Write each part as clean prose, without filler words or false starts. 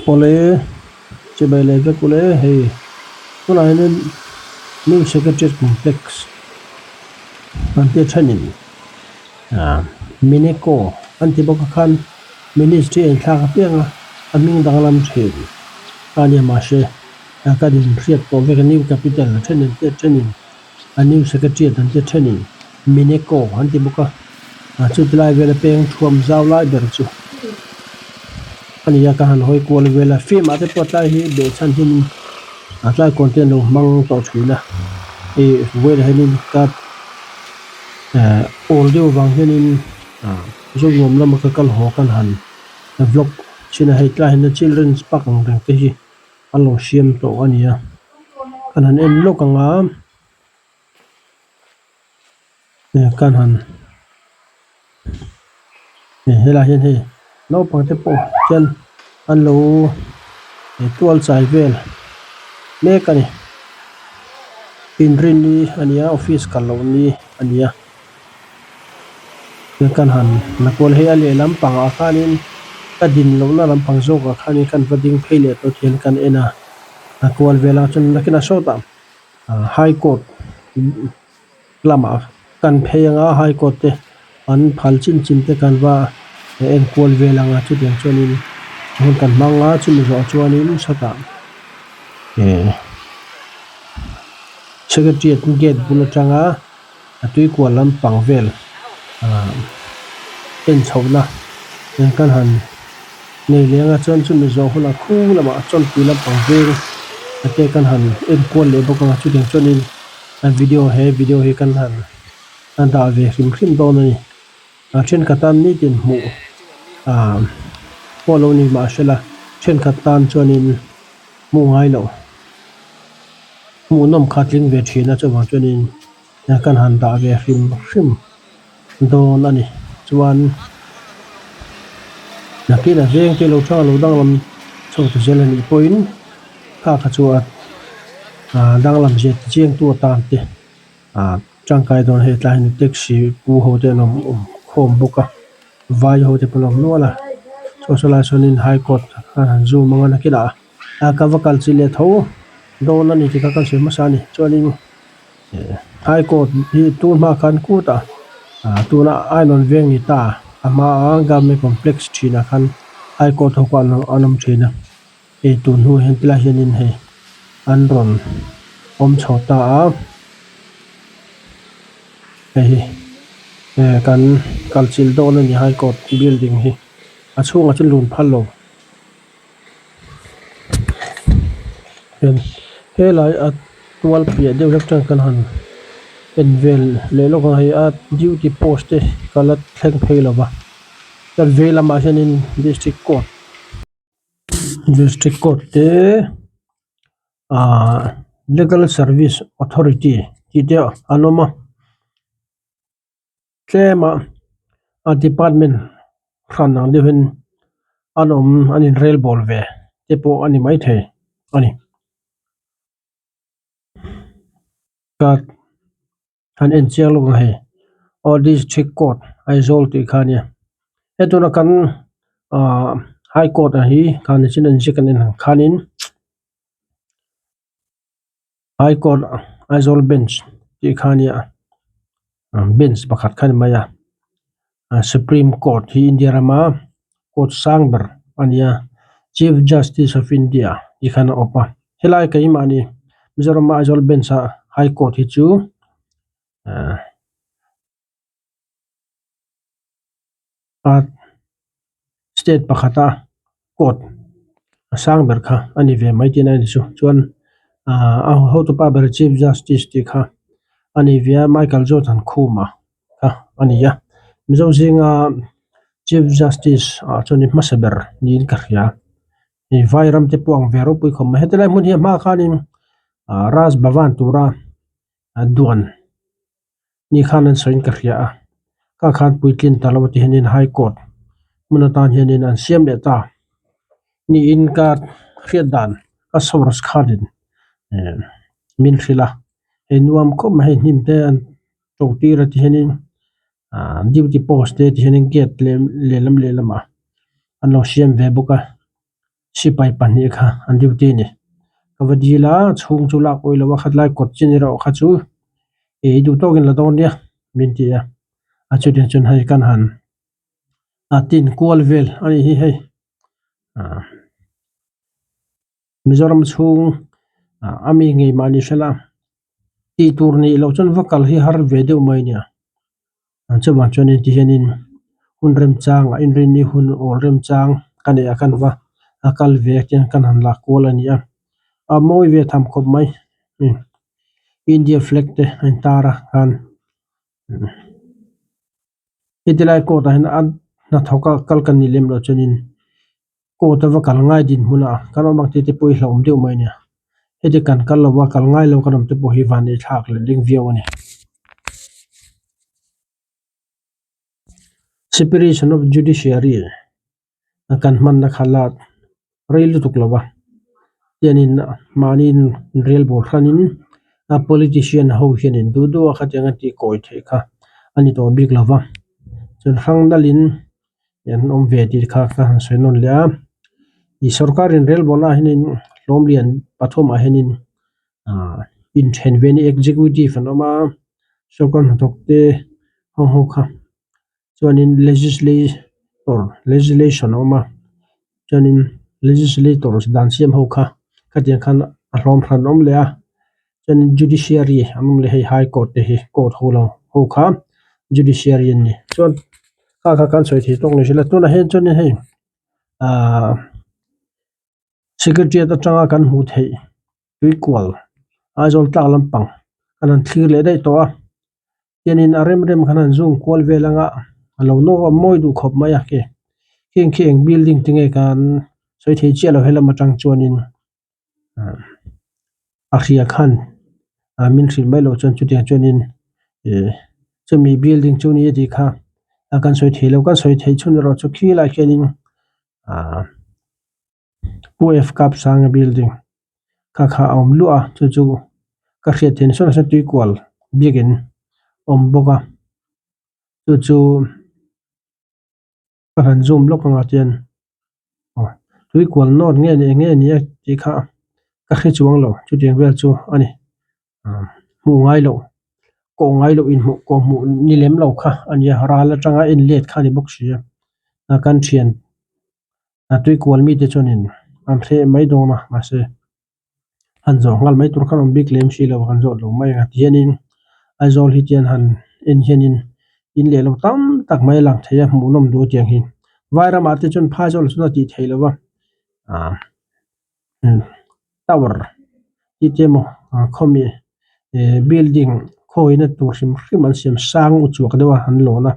Awle chibai leh vek ule hei tunah hianin new secretariat complex an tia thenin ah mineco an ti bawk a khan ministry a inthlak apiang a a hming danglam thin a nia mahse ka inhriat pawh vek a new capital a thenin tia thenin. A new secretariat an ti thenin Mineco an ti bawk a, ah chuti lai vela peng thuam zau lai ber chu a ni a, ka han hawi kual vel a, film ah te pawh tlai hi behchhan hianin a tlai content lo hmang tawh thin a, hei vawilah hianin ka eh awl deuh vang hianin ah Zonuam lama ka kal haw kan han vlog thin a, hei tlai hian children's park ang reng te hi. A lo siam tawh a ni a kan han en lawk ang a kan han helai hian hei naupang te pawh hian an lo tual chai vel mek a ni inrinni a ni a office kal loh ni a ni a kan han la kual hei a lehlam pangah khanin ka din lohna lampang zawkah khanin kan va ding phei leh tawh hian kan en a a kual vel a chuan nakinah sawtah ah high court lamah kan phei anga high court te an phal chin chin te kan va en kual vel anga chutiang chuanin hun kan hmang a chumi zawh chuanin sawtah eh secretariat gate bul atanga. A tui kual lampang vel ah en chhohna eng kan han nei leng a chuan chumi zawh hunah khu lamah chawnpui lampang veng a te kan han en kual leh bawk ang a chutiang chuanin a video he video hi kan han a dah ve hrim hrim dawn a ni a thenkhat tan nitin hmuh ah pawh lo ni mahsela thenkhat tan chuanin hmuh ngai loh. Hmuhnawm kha tling ve thin a chuvang chuanin kan han dah ve hrim hrim dawn a ni. Chuan nakin a veng te lo thang lo danglam chho ta zel a nih pawhin kha kha chu a danglam zia ti chiang tu atan te ah tangkai dawn hei tlai hian taxi pu ho te an awm awm khawm bawk a vai ho te pawh an awm nual a saw saw lai sawnin high court khan han zoom ang a nakinah. A ka va kal chi leh tho dawn a ni tih kha ka sawi hmasa a ni chuanin high court hi tun hma khan kutah ah tuna ainawn veng ni ta a hmaa government complex thinah khan high court ho kha an awm thin a hei tun hnu hian tilai hianin hei an rawn awm chho ta a hei hi kan kal chilh dawn a ni high court building hi a chhungah chuan lun phal lo. Helai a tual piah deuh hlek chuan kan han en vel leh lawk ang hei a duty post te ka la thleng phei lo va chuan vei lamah hianin district court district court te ahh legal service authority tih te an awm a. Tlema a department hran ang deuhin an awm an in rel bawl ve te pawh a ni maithei a ni. Card han en chiang lawk ang hei aw district court Aizawl tih kha a nia he tuna kan ahh high court ang hi khan nichin an ziak an en ang khanin. High court Aizawl bench tih kha a nia bench pakhat kha a ni mai a supreme court hi India rama court sang ber a ni a chief justice of India tih khan a awp a helai keimahni Mizoram a Aizawl bench ah high court hi chu ahh state pakhata court a sang ber kha a ni ve mai tihna a ni chu chuan ahh a hotupa ber chief justice tih kha a ni ve a Michael Jordan Khuma kha a ni a Mizo zinga chief justice ah chuan hmasa ber niin ka hria hei vai ram te pawh ang ve ropui khawp mai heti lai hmun hi a hma khanin ah Raj Bhavan tura duan. Ni khan an sawiin ka hria a, ka khan puitlin ta lo ti hianin high court hmun atan hianin an siam leh ta niin ka hriat dan ka source khanin eh min hrilh a, hei nuam khawp mai hei hnim te an to tir a ti hianin ah duty post te ti hianin gate lehlam lehlamah an lo siam ve bawk a. Sipai pahnih kha an duty a ni. Ka va dil a chhung chu lak awih lo a khat lai kawt chin erawh kha chu ih duh tawkin la dawn nia min ti a a chutiang chuan hei kan han a tin kual vel a nih hi hei ah Mizoram chhung ah a mi ngei mahni hrela tih tur nih loh chuan va kal hi har ve deuh mai a nia. Chuvang chuanin tihianin hun remchangah inrinni hun awl remchang ka neih ah khan va a kal ve a tiang kan han lah kual a ni a a mawi ve tham khawp mai India flag te a intar a khan heti lai court ah hian a hnathawk a kal kan nih lem loh chuanin court a va kal ngai dinhmun ah kan awm ang tih te pawh hi hlauhawm deuh mai a nia heti kan kal lo a kal ngai lo kan awm te pawh hi van thlak leh ding viau a ni. Separation of judiciary kan hmanna kha la rei lutuk lo va hianin mahni rel bawr hranin a politician ho hianin duh duh a khatiang a tih kawi theih kha a ni tawh bik lo va chuan hrang nalhin an awm ve tih kha ka han sawi nawn leh a ih sorkarin rel bawrna ah hianin hlawm lian pathumah hianin ah inthen ve a ni executive an awm a sorkar hnathawk te ho ho kha. Chuanin legislator legislation a awm a chuanin legislators dan siam ho kha khatiang khan a hlawm hran awm leh a chuanin judiciary an awm leh hei high court te hi court ho lo ho kha judiciary an ni chuan kha kha kan sawi thei tawk ni hrela tunah hian chuanin hei ahh secretariat atanga kan hmuh theih tuikual Aizawl tlak lampang kan han thlir leh daih tawh a. Hianin a rem rem khan an zoom kual vel anga a lo nawk a mawi duh khawp mai a khi heng khi eng building te nge kan sawi thei chiah lo helam atang chuanin ah a hria khan ah min hrilh mai loh chuan chutiang chuanin ih chumi building chu ni a tih kha a kan sawi thei lo kan sawi theih chhun erawh chu khi lai khianin ah. Pu F Kap Sanga building kha kha a awm luah a chu chu ka hriat theih nasa nasa tuikual biakin a awm bawk a chu chu ka han zoom lawk ang ah chuan aw tuikual nawt nge ni eng nge ni a tih kha ka hre chuang lo chutiang vel chu a ni hmuh ngai loh kawh ngai loh inhmuh kawh hmuh ni lem lo kha a nia ral atanga en let kha a ni bawk si a kan thian. A tui kual mite chuanin an hreh mai dawn a mahse han zawh nghal mai tur khan awm bik lem si lo han zawh lo mai ang tihianin Aizawl hi tian han en hianin in leh lo tam tak mai a lang thei a hmuhnawm duh tiang hi Vairamah te chuan Phaizawl chuan a tih theih loh a ah tower tih te emaw khawmi eh building khawina tur hrim hrim an siam sang uchuak deuh a an lawn a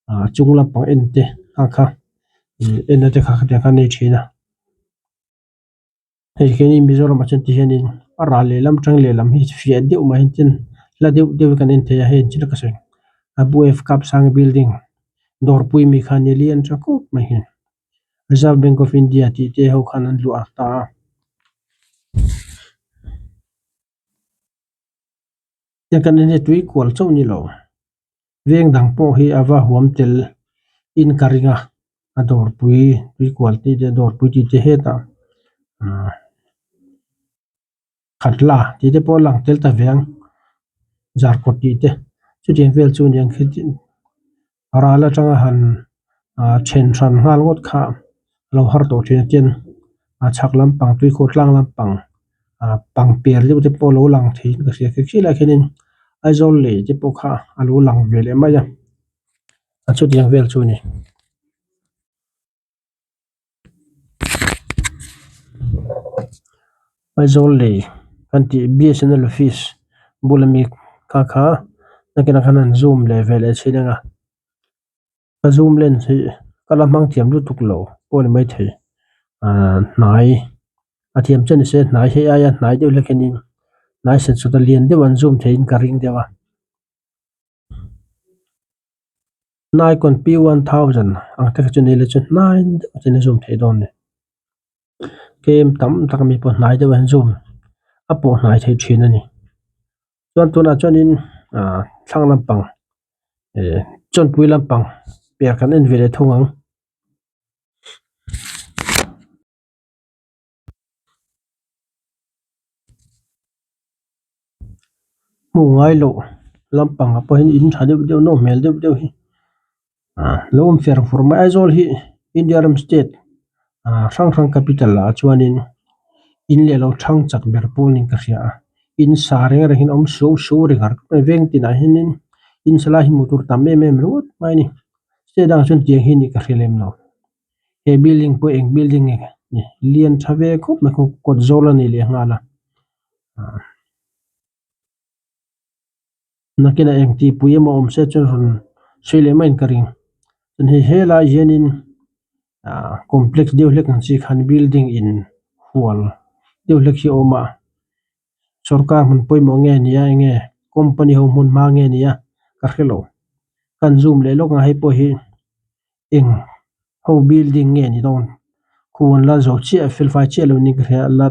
ah chung lampang en te a kha ih en na te kha khatiang khan a nei thin a hei keini Mizoram ah chuan ti hianin a ral lehlam tang lehlam hi fiah deuh mai hian tin hla deuh deuh hi kan en thei a hei engtin ka sawi a Buef Cup sang building dawrpui mi kha ni lian tha khawp mai hi. Reserve Bank of India tih te ho khan an luah ta a. Heng kan en hi tui kual chauh ni lo veng dang pawh hi a va huam tel in ka ring a a dawrpui tui kual tih te dawrpui tih te hetah ah khatla tih te pawh a lang tel ta ve ang zarkawt tih te chutiang vel chu aniang khi ral atanga han ah then hran nghal ngawt kha a lo har tawh thin a chuan a chhak lampang tuikhuah tlang lampang ah pangper deuh te pawh a lo lang thei in ka hria khi khilaiah khianin Aizawl lei te pawh kha a lo lang ve leh mai a a chutiang vel chu a ni. Aizawl lei kan tih B_S_N_L office bula mi kha kha nakinah khan an zoom leh ve leh thin ang a ka zoom lens hi ka la hmang thiam lutuk lo pawh a ni maithei ahh hnai a thiam chiah ni se hnai hei aia hnai deuh hlek hianin hnai set sawt a lian deuh an zoom theihin ka ring deuh a. Nikon P 1000 ang te kha chu ni ila chu hnai deuh chuan a zoom theih dawn a ni kem tam tak ami pawh hnai deuh an zoom a pawh hnai theih thin a ni chuan tunah chuanin ah thlang lampang eh chawnpui lampang per kan en ve leh thung ang. Hmuh ngai loh lampangah pawh hian in tha deuh deuh nawm hmel deuh deuh hi ah lo awm fer fur mai Aizawl hi India ram state ah hrang hrang capital ah chuanin in leh lo thang chak ber pawl niin ka hria a in sa reng reng hian a awm suau suau reng a veng tinah hianin in sa lai hi hmuh tur tam em em ringawt mai a ni state dangah chuan tiang hi a nih ka hre lem lo. He building pawh eng building nge ni lian tha ve khawp mai khaw kawt zawl a ni leh nghal a ah nakinah eng tih pui emaw awm se chuan rawn sawi leh maiin ka ring chuan hei helai hianin ah complex deuh hlek ang chi khan building in hual deuh hlek hi a awm a sawrkar hmun pawimawh nge ni a enge company ho hmun hma nge ni a ka hrelo kan zoom leh lawk ang hei pawh hi. Eng ho building nge ni dawn khu an la zo chiah fel fai chiah lo ni ka hria la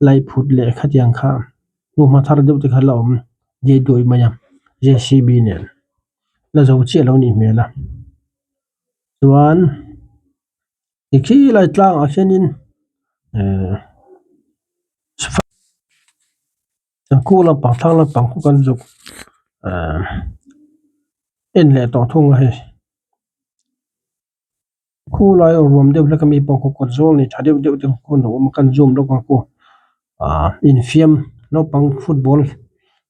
laih phut leh khatiang kha hnuhma thar deuh te kha la awm diai duai mai a J C B nen la zo chiah lo nih hmel a chuan ti khilai tlangah khianin ehh khu lampang thlang lampang khu kan zuk ehh en leh tawh thung a hei khu lai ruam deuh hlek ami pawh khu kawt zawl nei tha deuh deuh te khu an lo awm a kan zoom lawk ang khu ahh infiam naupang football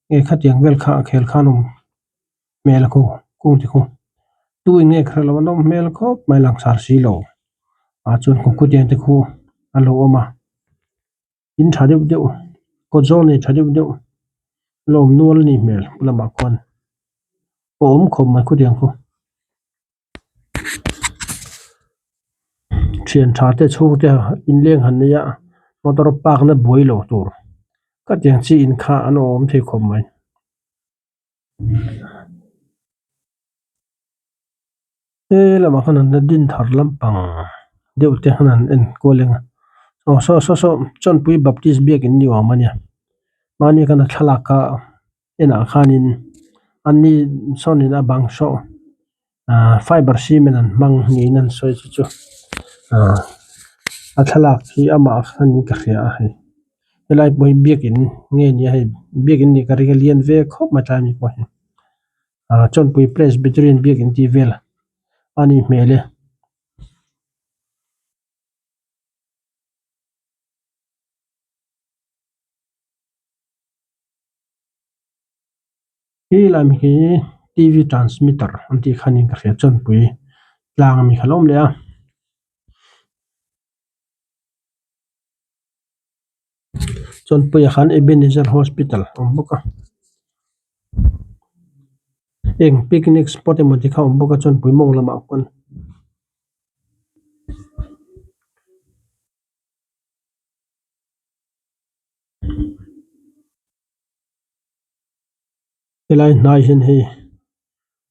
nge khatiang vel kha a khel khan awm hmel a khu kung te khu tu in nge kher lo an awm hmel khawp mai langsar si lo ah chuan khu khutiang te khu an lo awm a. In tha deuh deuh kawt zawl nei tha deuh deuh la awm nual a nih hmel lamah khuan a awm khawp mai khawtiang khu thian tha te chhung te inleng han nei a motor park na buai lo tur khatiang chi in kha an awm thei khawp mai. He lamah khan an la din thar lampang deuh te khan an en kual eng a aw saw saw saw Chawnpui Baptist biakin ni awm a nia mahni khan a thlalak a enah khanin anni sawnin a bang saw ah fiber cement an hmang niin an sawi chu chu ah a thlalak hi amah khan ka hria a hei. Helai pawh hi biakin nge ni a hei biakin nih ka ring a lian ve khawp mai tlai mi pawh hi ah chawnpui presbyterian biakin tih vel a nih hmel e. He lam hi T V transmitter an tih khan in ka hria chawnpui tlang ami kha lo awm leh a. Chawnpuiah khan Ebenezer Hospital a awm bawk a eng picnic spot emaw ti kha a awm bawk a chawnpui mawng lamah khawn. Helai hnai hian hei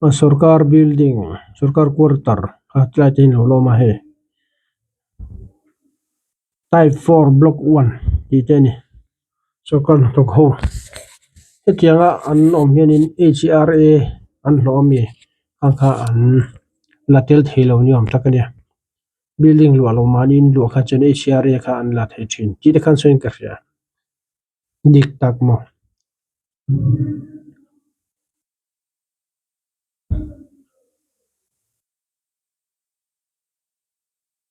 a sorkar building sorkar quarter kha tilai te hi an lo lawm a hei type four block one tih te a ni sorkar hnathawk ho hetianga an awm hianin h r a an hlawh ami ang kha an la tel thei lo ni awm tak a nia building luah lo mahni in luah kha chuan h r a kha an la thei thin tih te khan sawiin ka hria. Dik tak maw?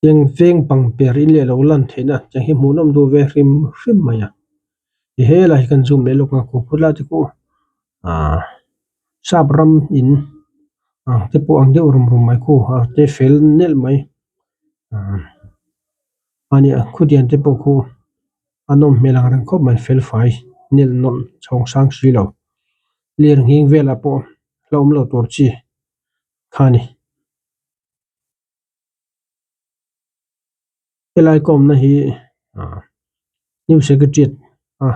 Eng veng pang per in leh lo lan theihna tiang hi hmuhnawm duh ve hrim hrim mai a. Ti helai hi kan zoom leh lawk ang khuh lai te pawh ah sap ram in ang te pawh ang deuh rum rum mai khu a te fel nelh mai ah a nia khutiang te pawh khu. A nawm hmel ang reng khawp mai fel fai nelh nawlh chhawng sang si lo lir nghing velah pawh la awm lo tur chi kha a ni. Helai ka awmna hi ah new secretariat a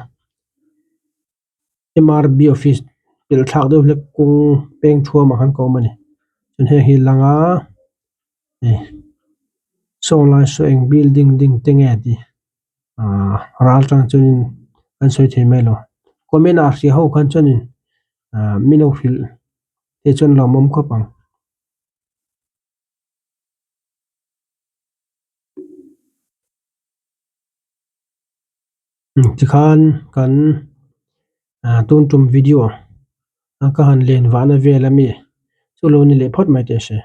M R B office pelh thlak deuh hlek kawng peng thuamah khan ka awm a ni chuan heng hi lang a hei saw lai saw eng building ding te nge tih ah ral tang chuanin an sawi thei mai lo comment ah hria ho khan chuanin ah min lo hrilh te chuan lawmawm khawp ang. Tikhan kan. Ah tun tum video a ka han len vahna vel ami chu lo ni leh phawt mai teh se.